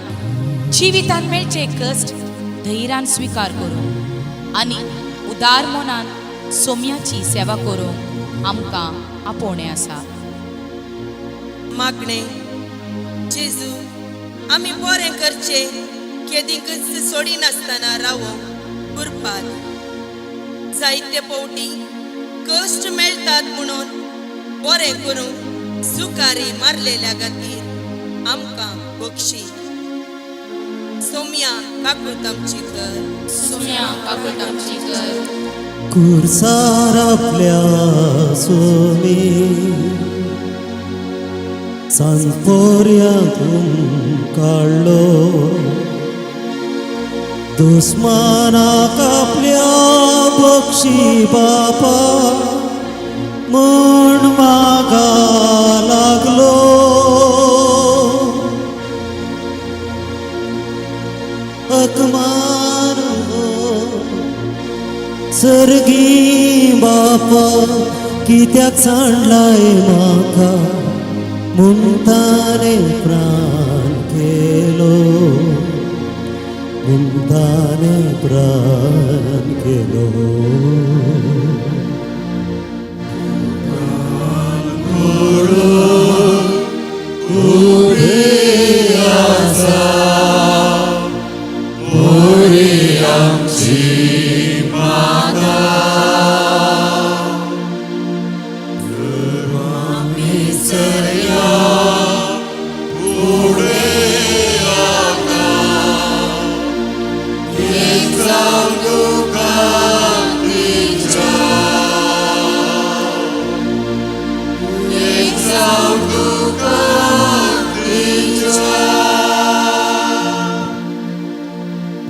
Speaker 5: जिवितांत मेळचे कश्ट धैर्यान स्विकार करून आनी उदार मनान सोम्याची सेवा करूंक आमकां आपोवणें आसा.
Speaker 7: मागणें. जेजू, आमी बरें करचें केदींकच सोडिनासतना रावोंक कुरपा दी. जायते पवटी कश्ट मेळटात म्हणून बरें करूंक सुकारी मारलेल्या खातीर आमकां बक्षी. सोम्या काकूत आमची कर.
Speaker 5: सोम्या काकूत आमची कर.
Speaker 1: कुर्सार आपल्या सोमी सांतोर्यांतून काडलो, दुस्मानाक आपल्या बक्षी बापा म्हूण मागा लागलो. अकमान हो सर्गी बापा, कित्याक सांडलाय म्हाका, म्हूण ताणें प्राण केलो, म्हूण ताणें प्राण केलो.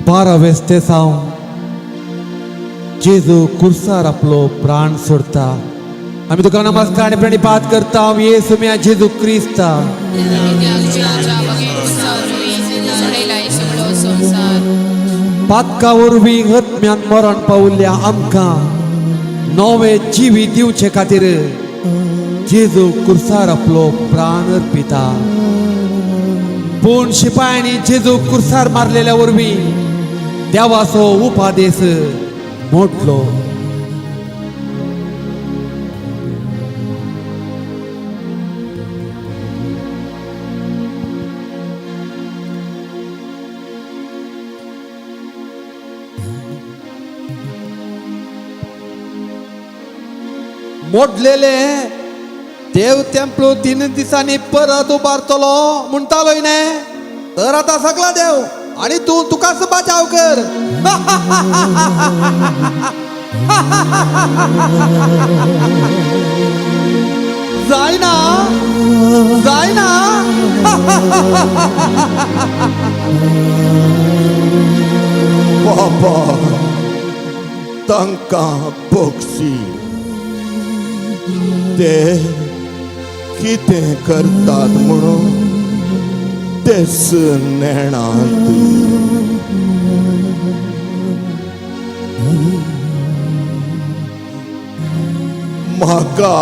Speaker 4: बारावें तेसांव. जेजू कुर्सार आपलो प्राण सोडता. आमी तुका नमस्कार आनी प्रणिपात करता येसू म्या जेजू क्रिस्ता.
Speaker 5: सगळो संवसार.
Speaker 4: पातका वरवीं हत्म्यान मरण पावल्ल्या आमकां नवें जिवीत दिवचे खातीर जेजू कुर्सार आपलो प्राण अर्पिता. पूण शिपायांनी जेजू कुर्सार मारलेल्या वरवीं देवाचो उपादेश मोडलो. मोडलेले देव तेंपलो 3 दिसांनी परत उबारतलो म्हणटालो न्ही, तर आतां सगळा देव आणि तूं तुकाच बचाव कर. जायना जायना.
Speaker 2: बाबा तांकां बक्षी, ते कितें करतात म्हणून तेच नेणात. म्हाका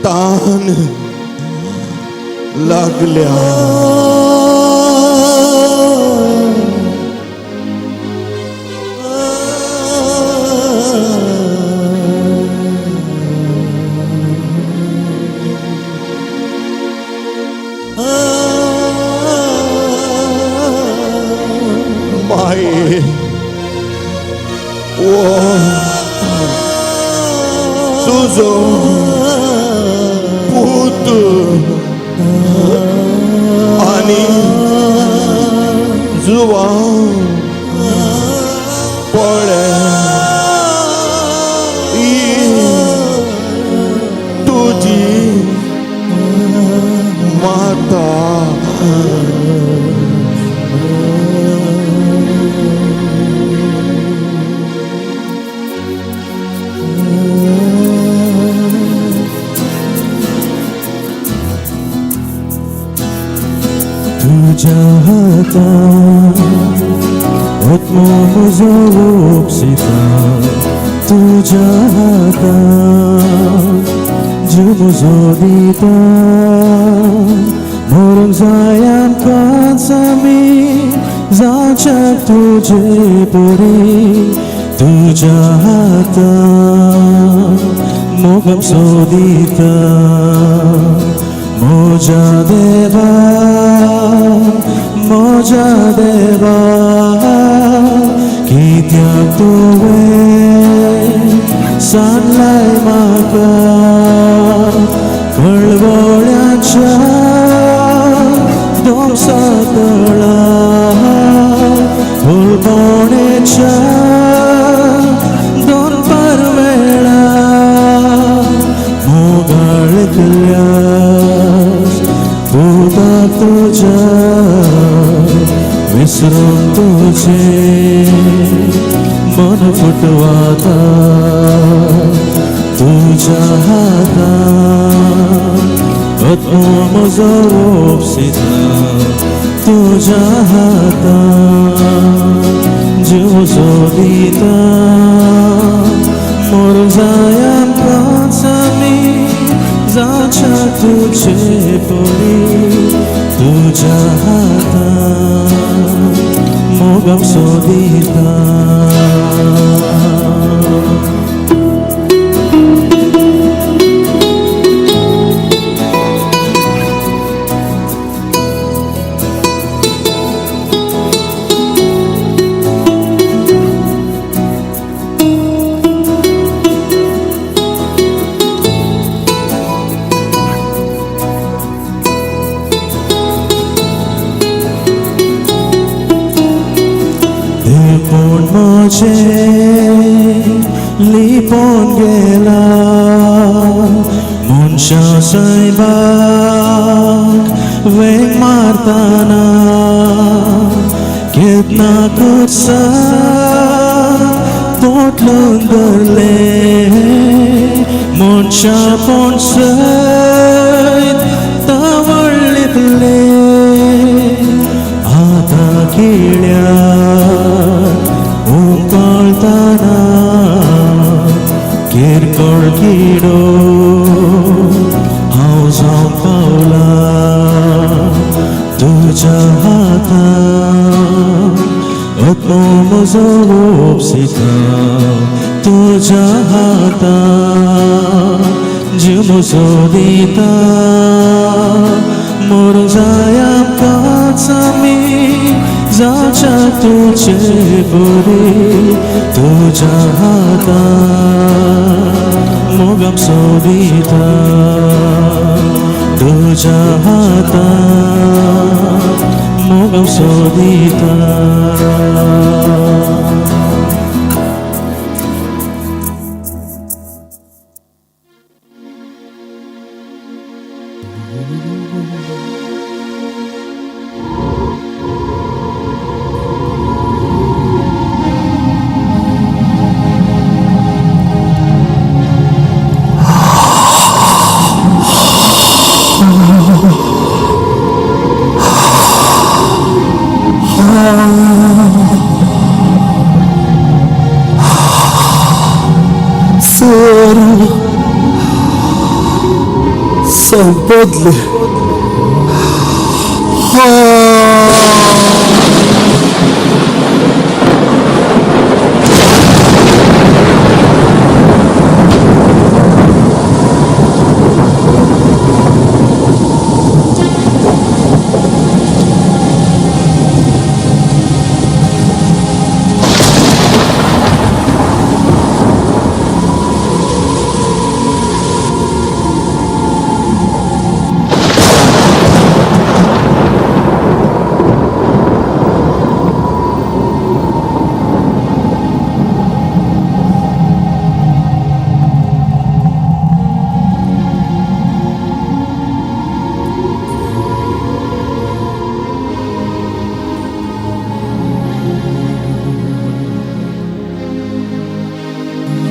Speaker 2: तान लागल्या. माये ओ तुजो पूत आनी जुवान पळे ही तुजी माता.
Speaker 1: तुझ्या हातान आत्मो म्हजो उपसिता, तुझ्या हातान जीव म्हजो दिता. मरूंक जाय आमकांच आमी जावच्याक तुजे परी, तुज्या हातान मोगम सोदिता म्हज्या देवा म्हज्या देवा कित्याक तुवें सांगलाय म्हाका कळवळ्याच्या दोमसा तळा फुलपोणेच्या दोनपार वेळा मोगाळ केल्यास पुताक तुज्या विसरून तुजें मन फुटवाता तुज्या हातान आत्मो म्हजो ओपसिता तुज्या हातान जीव सोदिता मोर जाया आमी जाच्या तुजे परी तुज्या हातान मोगम सोदिता. पूण म्हजें लिपोन गेला मनशां सैबाक वेंग मारतना केन्ना कुर्सा पोटलून धरलें मनशां पोण सयत तावळितलें आतां किळ्या उंकळतना किरकोळ किडो हांव जावंक पावला तुज्या हातान आत्मो म्हजो ओपसिता तुज्या हातान जीव म्हजो दिता मोर जाया आमी जाच्या तुजे बरी तुज्या हातान मोगम सोदिता तुज्या हातान मोगम सोदिता.
Speaker 2: सर संपदले.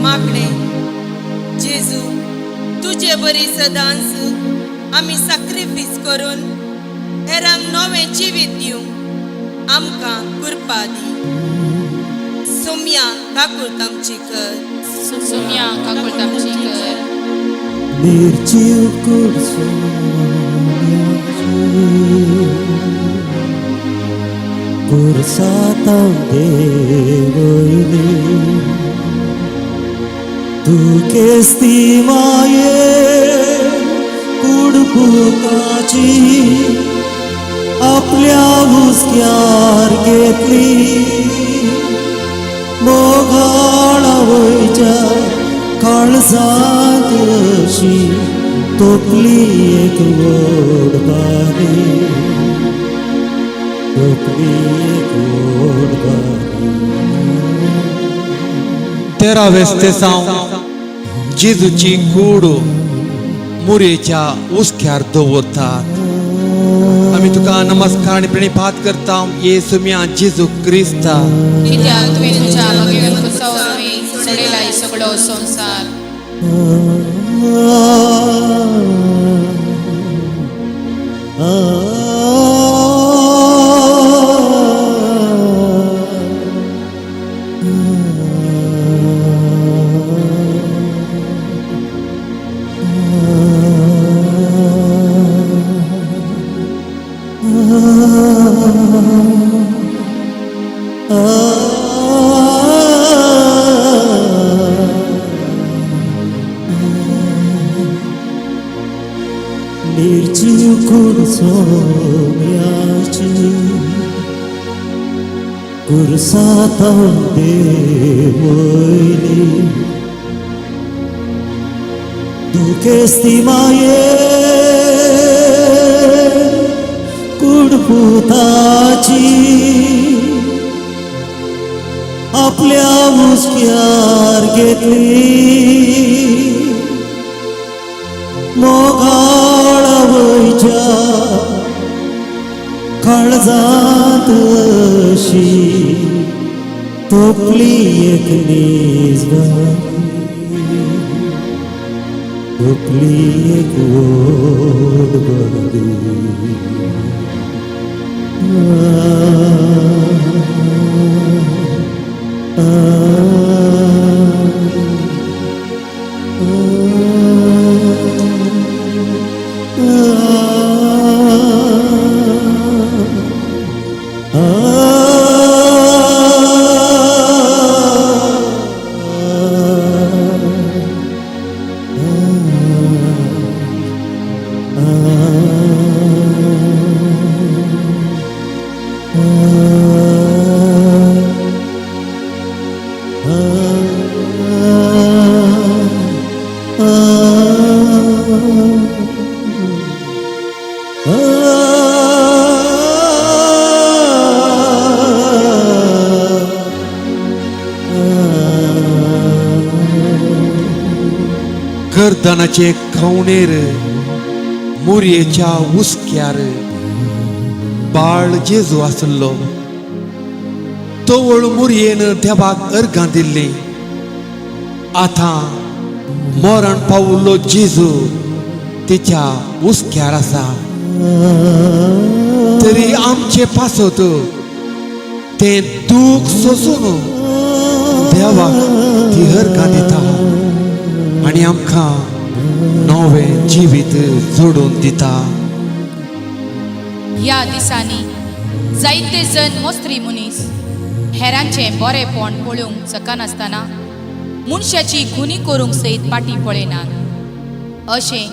Speaker 7: मागणे जेजू तुजे बरी सदांच आमी साक्रिफीस करून हेरांक नवें जिवीत दिवंक आमकां कृपा दी. सोम्या काकूळ आमची कर.
Speaker 5: सोम्या काकूळ आमची कर.
Speaker 1: निर्जीव कुर्सो
Speaker 2: कुर्सातां देवयली दुखेस्ती माये कुडपुताची आपल्या हुस्क्यार घेतली मोगाळ वयच्या काळजांत अशी तोपली एक व्हड बारी तोपली एक व्हड बारी.
Speaker 4: तेरावेस्तेसांव जेजूची कूड मुरेच्या उस्क्यार दवरतात. आमी तुका नमस्कार आनी प्रणिपात करता येसू मिया जेजू क्रिस्ता.
Speaker 5: कित्याक तुवें तुज्या भगेवन खुर्सा वरवीं सोडयला सगळो संवसार.
Speaker 2: निर्जीव कूड सोम्याची कुर्सातां देवयली दुखेस्ती माये कुडपुताची आपल्या हुस्क्यार घेतली मोगाळ वयच्या काळजांत अशी तोपली एक नीज बारी तोपली एक व्हड बारी. आ, आ, आ,
Speaker 4: गर्दनाचे खवणेर मुरयेच्या हुस्क्यार बाळ जेजू आसलो. तवळ मुरयेन देवाक अर्गां दिल्ली. आतां मरण पावल्लो जेजू तिच्या हुस्क्यार आसा. तरी आमचे पासत तें दूख सोसून देवाक ती अर्गां दिता आनी आमकां नवें जिवीत जोडून दिता.
Speaker 5: ह्या दिसांनी जायते जण मोस्त्री मनीस हेरांचें बरेंपण पळोवंक शकनासतना मनशाची खुनी करूंक सयत फाटीं पळयनात. अशें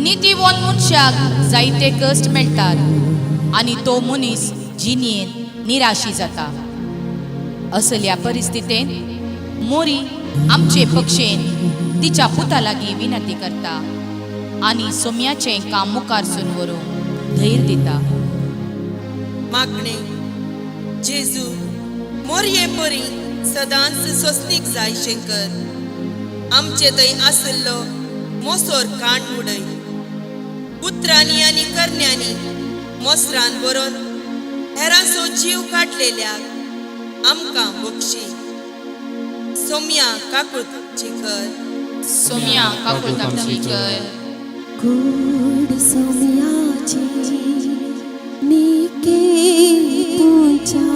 Speaker 5: नितीवंत मनशाक जायते कश्ट मेळटात आनी तो मनीस जिणेंत निराशी जाता. असल्या परिस्थितींत मोरी आमचे पक्षेन तिच्या पुता लागीं विनंती करता आनी सोम्याचें काम मुखार सून व्हरूंक धैर्य दिता.
Speaker 7: मागणे. जेजू मोरये परी सदांच सोसनीक जाय शंकर आमचे थंय आसलो मोसोर काण उडय. उतरांनी आनी करण्यांनी मोसरान बरोवन हेरांचो जीव काडलेल्याक आमकां बक्षी. सोम्या काकुळची कर.
Speaker 5: सोम्या काकुळट आमची कर.
Speaker 3: कूड सोम्याची निके तुझ्या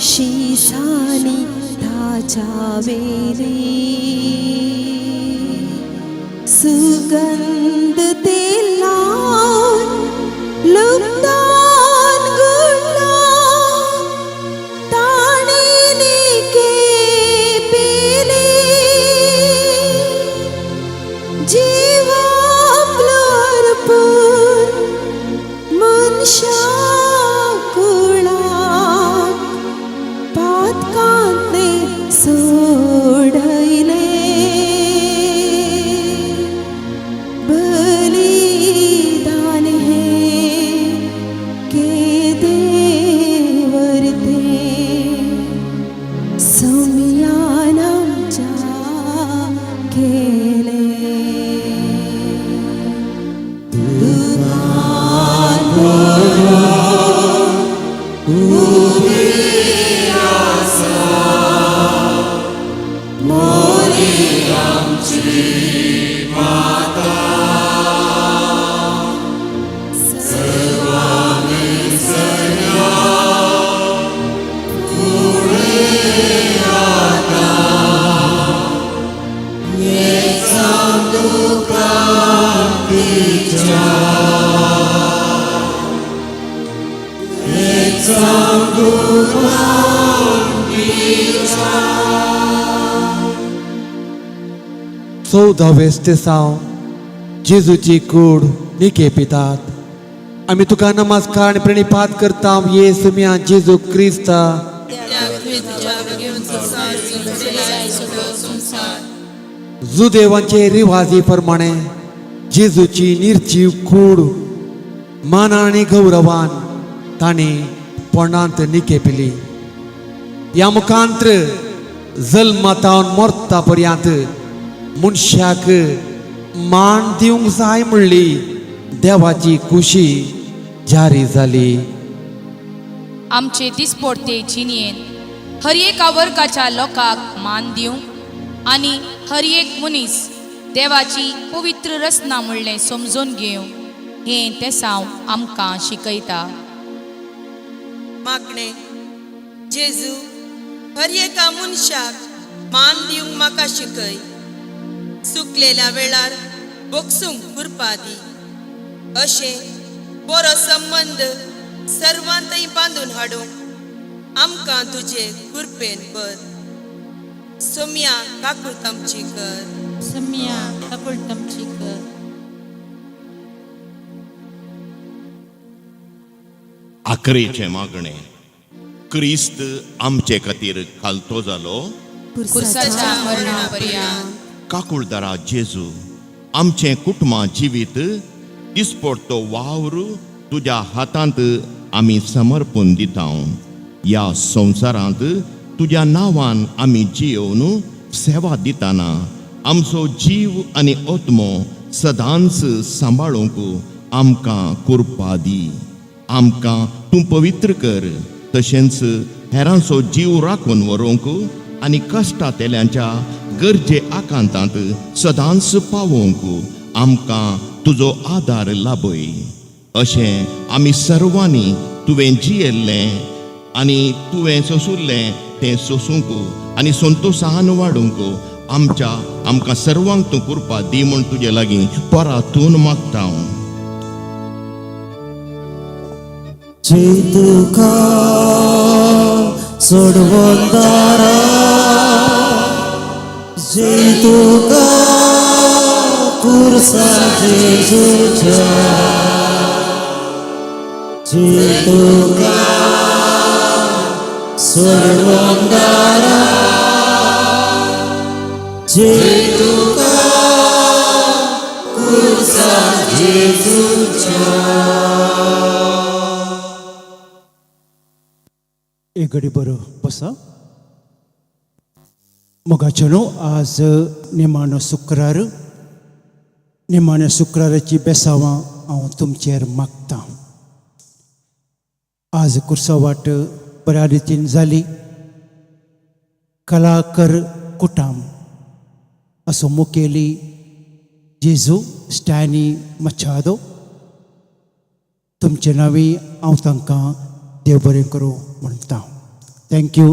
Speaker 3: शिसानी ताच्या वेली सुगंध तेलान लुगटान गुलाल जीव आपलो अर्पून मनशा कुळाक पातकांतले सोडयले. बलिदान हे केदें वर्तें सोम्यान आमच्या केलें. दुखान भरून उबी आसा मोरी आमची माता. सर्वां फुडें आतां तुका
Speaker 4: 14वें स्तेसांव जेजूची कूड निके पितात. आमी तुका नमस्कार आनी प्रणिपात करता येसू मिया जेजू क्रिस्ता. जुदेवांचे रिवाजी प्रमाणे जेजूची निर्जीव कूड मानान आनी गौरवान तांणी पोंडांत निके पिली. ह्या मुखांत्र जल्मातावन मरता पर्यंत मनशाक मान दिवंक जाय म्हणली देवाची खुशी जारी जाली.
Speaker 5: आमचे दिसपडते जिणयेन हर एका वर्गाच्या लोकांक मान दिवंक आनी हर एक मनीस देवाची पवित्र रचना म्हणलें समजून घेवंक हें तेसांव आमकां शिकयता.
Speaker 7: मागणे. जेजू, हर एका मनशाक मान दिवंक म्हाका शिकय. चुकलेल्या वेळार बोगसूंक कृपा दी. अशें बरो संबंद सर्वांतय बांदून हाडूंक आमकां तुजे कृपेन कर. सोम्या, काकूत आमची कर.
Speaker 9: सोम्या, काकूत आमची कर.
Speaker 10: आकरेचें मागणें. क्रिस्त आमचे खातीर खालतो जालो
Speaker 5: कुर्साच्या मरणा पर्यंत.
Speaker 10: काकुळदारा जेजू, आमचें कुटुंबा जिवीत दिसपडतो वावर तुज्या हातांत आमी समर्पण दिता. ह्या संवसारांत तुज्या नांवान आमी जियोवन सेवा दिताना आमचो जीव आनी आत्मो सदांच सांबाळूंक आमकां कृपा दी. आमकां तूं पवित्र कर, तशेंच हेरांचो जीव राखून व्हरूंक आनी कश्टांतल्यांच्या गरजे आकांतांत सदांच पावोवंक आमकां तुजो आदार लाभय. अशें आमी सर्वांनी तुवें जियेल्लें आनी तुवें सोंशिल्लें तें सोसूंक आनी संतोशान वाडूंक आमच्या आमकां सर्वांक तूं कृपा दी म्हूण तुजे लागीं परातून मागता हांव.
Speaker 2: तुका सोडवंदारा, जय तुका कुर्सा जेजूच्या, जय तुका सोडवंदारा, जय तुका कुर्सा जेजूच्या.
Speaker 11: एक घडी बरो बसा. मोगाचें न्हू, आज निमाणो शुक्रार. निमाण्या शुक्राराची बेसावां हांव तुमचेर मागतां. आज कुर्सा वाट बऱ्या रितीन जाली. कलाकर कुटाम असो मुखेली जेजू स्टॅनी मचादो, तुमचे नांवी हांव तांकां देव बरें करूं म्हणटा. Thank you,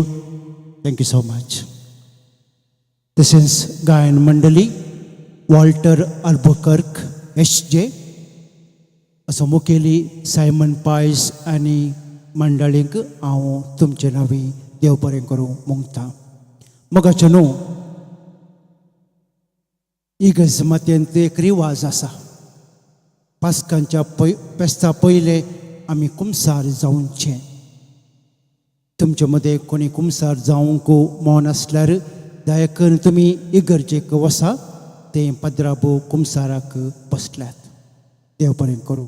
Speaker 11: thank you so much. तशेंच गायन मंडळी वॉल्टर अल्बुकर्क एच जे असो मुखेली सायमन पायस आनी मंडळींक हांव तुमचे नांवी देव बरें करूं म्हणटा. मोगाचें न्हू, इगर्ज मातयेंत एक रिवाज आसा. पास्कांच्या पय पेस्ता पयले आमी कुमसार जावचें. तुमचे मदें कोणी कुमसार जावंक मन आसल्यार दया करून तुमी इगर्जेक वसा. ते पद्राबो कुमसाराक बसल्यात. देव बरें करूं.